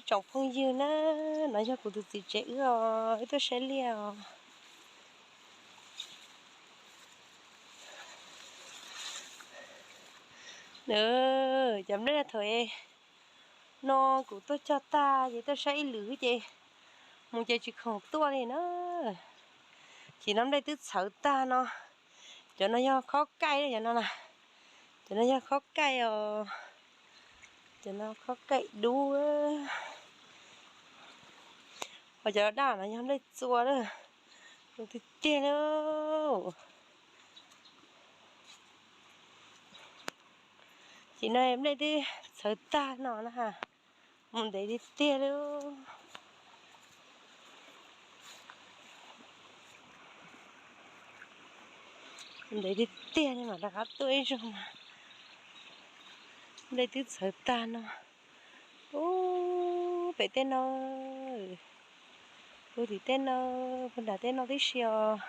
Tsoom phooj ywg na, no yog kuv tus txiv tsev wb os, wb tuaj saib liaj os. Cov nplej thaum no kuv tuaj cog tag ces tuaj saib ib lwm ces mus ces tsis khoom tuaj li na. Ces no nplej twb txhawv tag no. Cov no yog khob kaij cov no na. Cov no yog khob kaij os. Cov no khob kaij dub. Ho cov daj no yog nplej txua lawm. Zoo tiag tiag li. Ces no nplej twb txhawv tag no na. Mus ntev tiag tiag li. Ntev tiag tiag li mam rov qab tuaj ib zaug mas. Nplej twb txhawv tag no. Ub, pem tej no, puag tim tej no, puag nram tej no tib si os.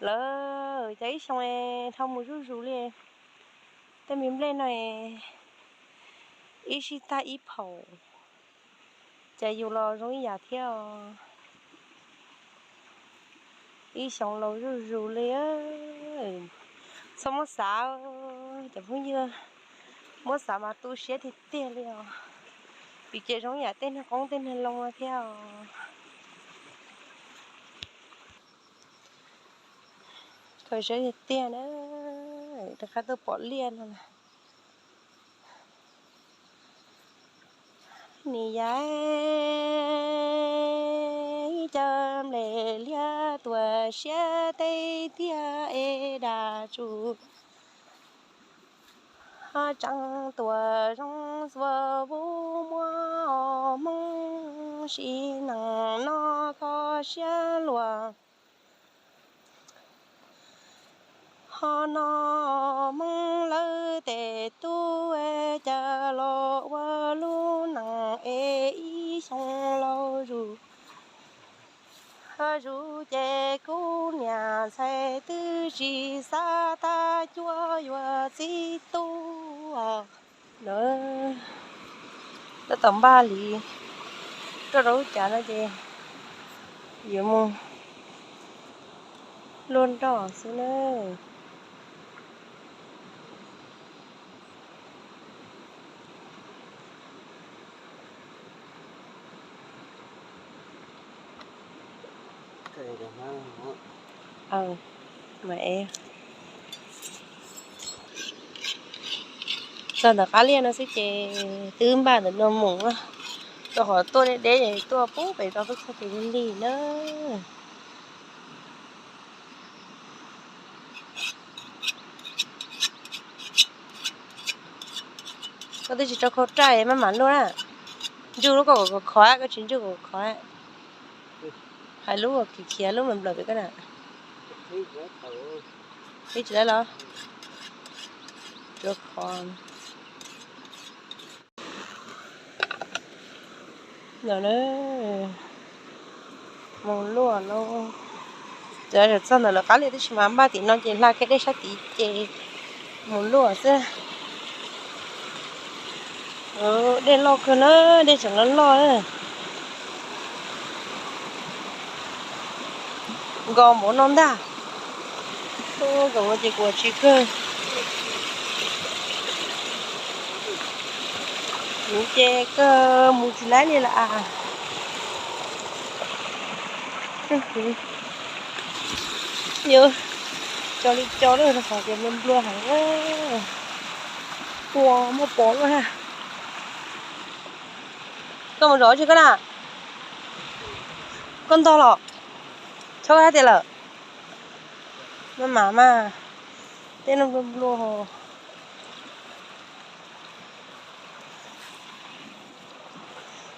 Lawv cov ib xyoo dhau mus zuj zus li. Tej me nplej no ib sij tag ib phaum, cas yus los zoo ib yam thiab os. Ib xyoo laus zuj zus li. Txhob muab xav, cov phooj ywg, muab xav mas tu siab tiag tiag li os. Vim ces zoo ib yam tej neeg qoob tej neeg loo no thiab os. Khaws siab tiag tiag na, rov qab tuaj pom liaj no na. Nim yav caw nplej liab tuaj siab teb tiag es daj tsuj ho tseem tuaj zoo xuas vub muab Hmoob sim neej no kho siab luag. Ho no Hmoob lawv tej tub cav los ua lub neej es ib xyoo laus zuj zus ces kuv niam ntxhais twb tsis xav tag cuab yuav txib tub os. Tab tom npaj li roj rau lub cav no ces yuav mus luaj nroj xwb na. Txog ntawm qab liaj no xwb ces twb npaj ntawm no mus, rau qhov tuaj deb deb tuaj pub pem rau tub txog tus lig lig na. Koj twb tsis rau khau raj maj mam luaj na. Ntswj lub koj kom khov, koj tsis ntswj kom khov. Hais lub khiav khiav lub nplaws nplaws pem koj na. Ib tsis tau los? Tsuav khov. Mus luaj lauj. Txog ntawm lawv qab liaj tib si mas npaj tim no ces hla kiag dej sab tid ces mus luaj xwb. Dej loj kawg na, dej tseem loj loj na. Nkos npaum no ntag. Zaum no ces kuv tsis kawg. Kuv ces kawg mus tsis laib li lawm as. Yuav co li co lawm rau qhov tias nplua nplua heev. Ua muaj pos luaj na. Koj mus zov tsis koj na? Koj ntog los? Chob koj sab tid lawm? Maj mam mas, tej no nplua nplua.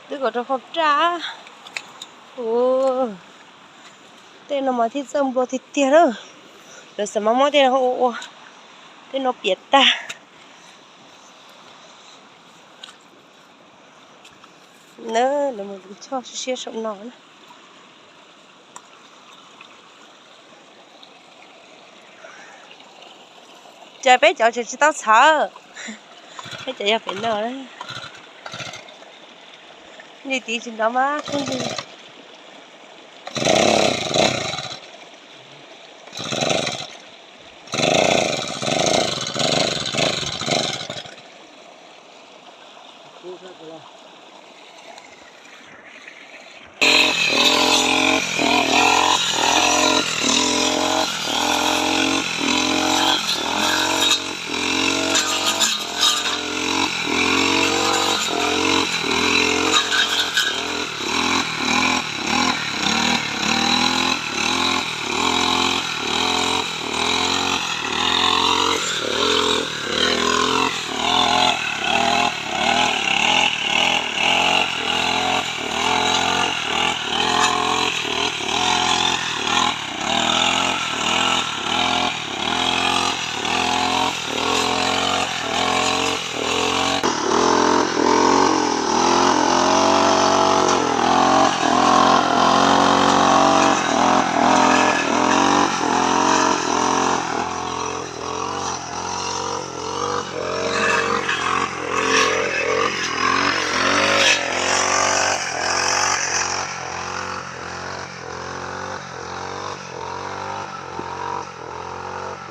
Twb kom rau khau raj. Ua, tej no mas thiaj txawj nplua tiag tiag na. Lawv xav mas muab tej no ua ua, tej no piam tag. Na, lawv mus choj siab siab saum no na. Cas peb cov tseem tsis tau txhawv, peb cov yog pem no na. Li tiv tsis nrov mas kub ntxi.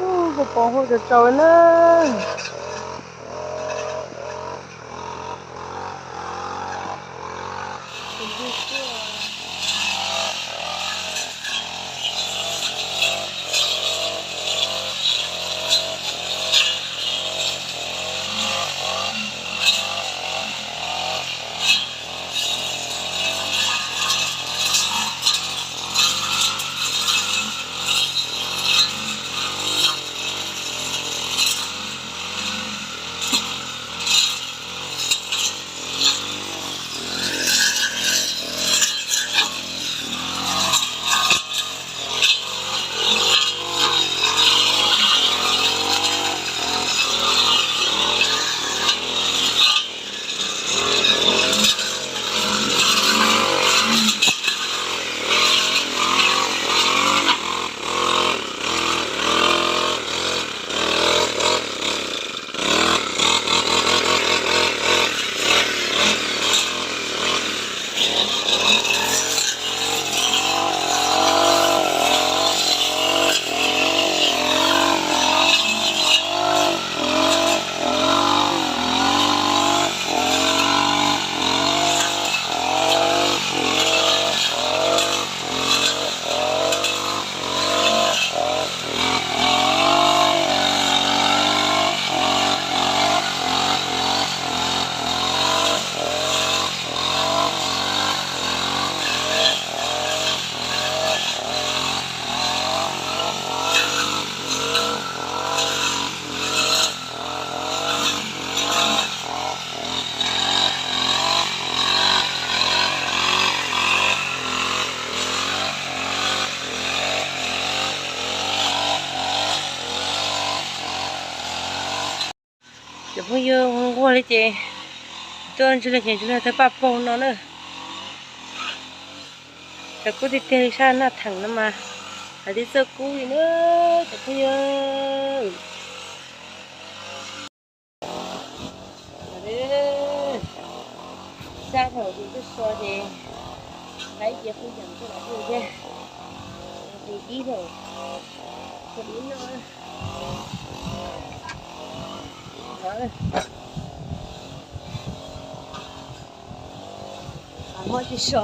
Ub, pos pos huab tsau tsau na. Cov phooj ywg, nquag li ces tuaj ntsis los ces ntsis los thawj paj paug no na. Cov kub tiag tiag li sab Naj Theem no mas, hais tias txawj kub li na cov phooj ywg. Sab thaum tus twb so ces, qaib cia qhwv cees tuaj los ua thiab. Tus dib thaum, tus dib no, no, mob tsis so.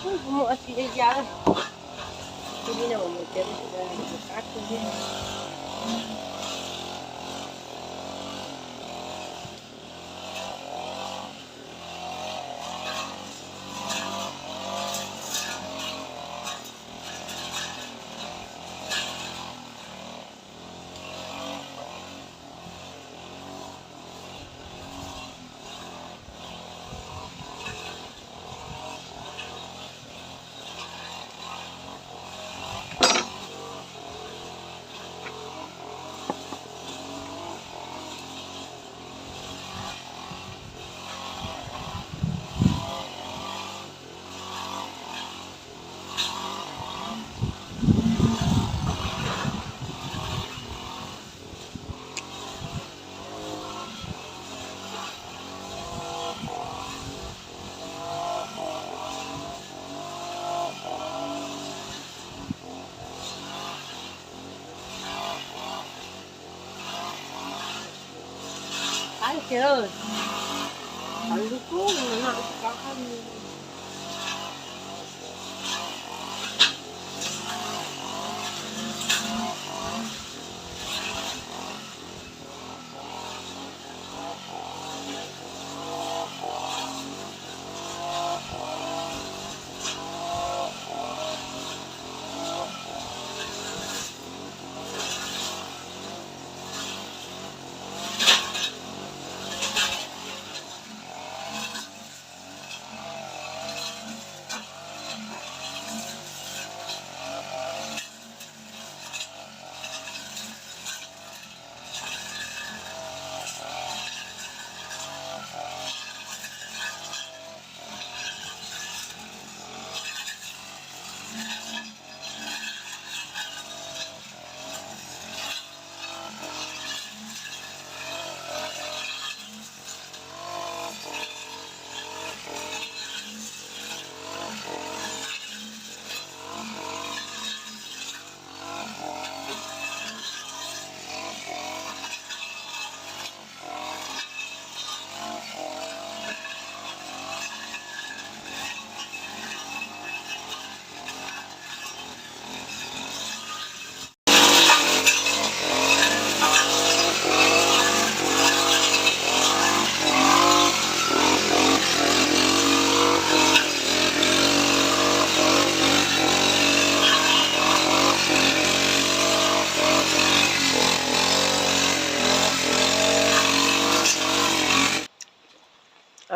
Mus ua si ya, tus dib no mus mus ces tus qab kub thiab.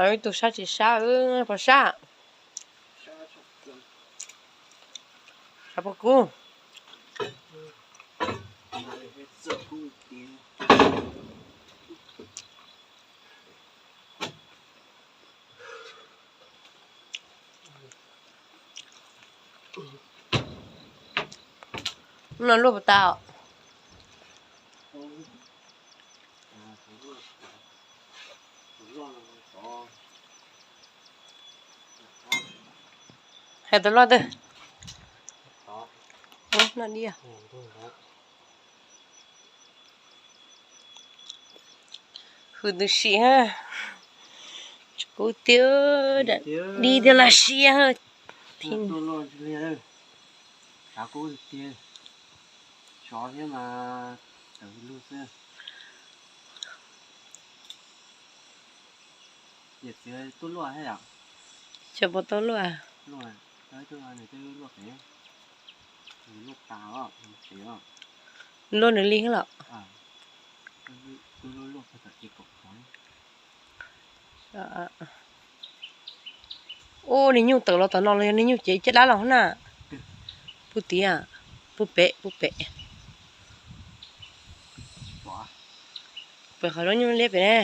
Ib tug sab tsis sab, pos sab, sab pos kub. No luaj puas tau? Hais tau loj twg? Noj dib. Hwm tus sim ha. Kub tiag, dib thiab laj siab. Cov puas tau luaj? Luaj nws li los? Ub, niag nyuj tawm los tom no los yog niag nyuj cev caj dab los na? Puag tid, puag pem, puag pem. Pem qhov rooj nyuj liab pem ne.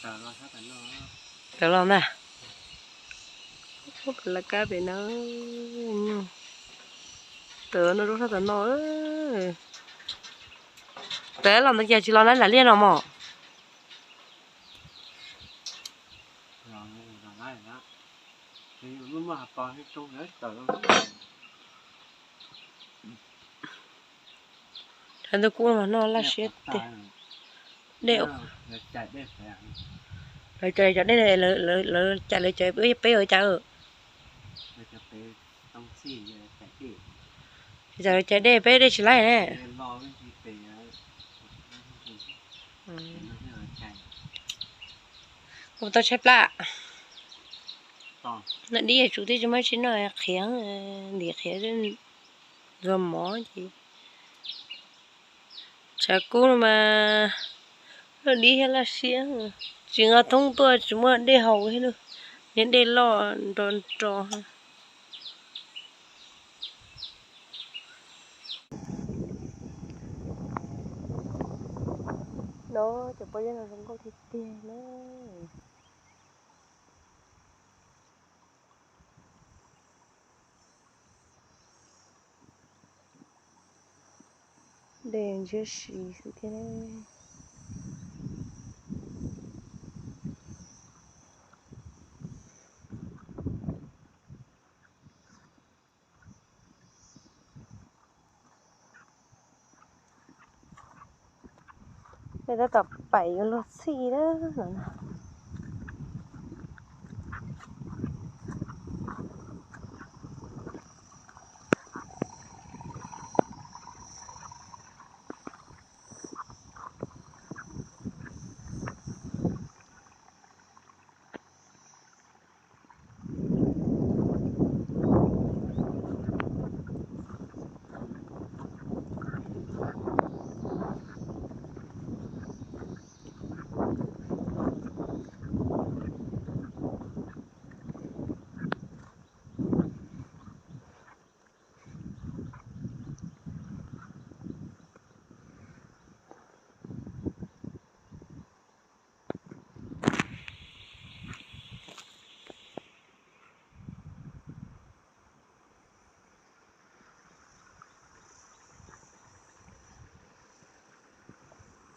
Tawm los ntag. Lawv kab pem no, tawm no rau sab tom no. Tawm los ntawd cas tsis los na, lam liaj no mog. Thaum ntawd kuj mas noj laj siab tiag. Dej, lawv cais cov dej, lawv cais lawv cov, peb ua cas? Lawv cais dej, peb dej tsis laib ne. Kuv tau tshaib plab. Noj dib tsum twb tsis muaj tsi noj, qhiav, ntim qhiav, ntxuag mov ces. Tshav kub no mas noj dib thiab laj siab, tsis nqa thoob tuaj tsis muaj dej haus thiab, niag dej loj nro nro. No cov pob zeb no zoo nkauj tiag tiag na. Dej ntshiab si xwb thiab. Peb tab tom pais yuav luag txhij na no.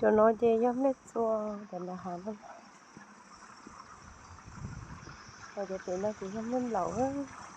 Cov no ces yog mej txua, cov nram hav no. Cov pem no ces yog mej nplaum.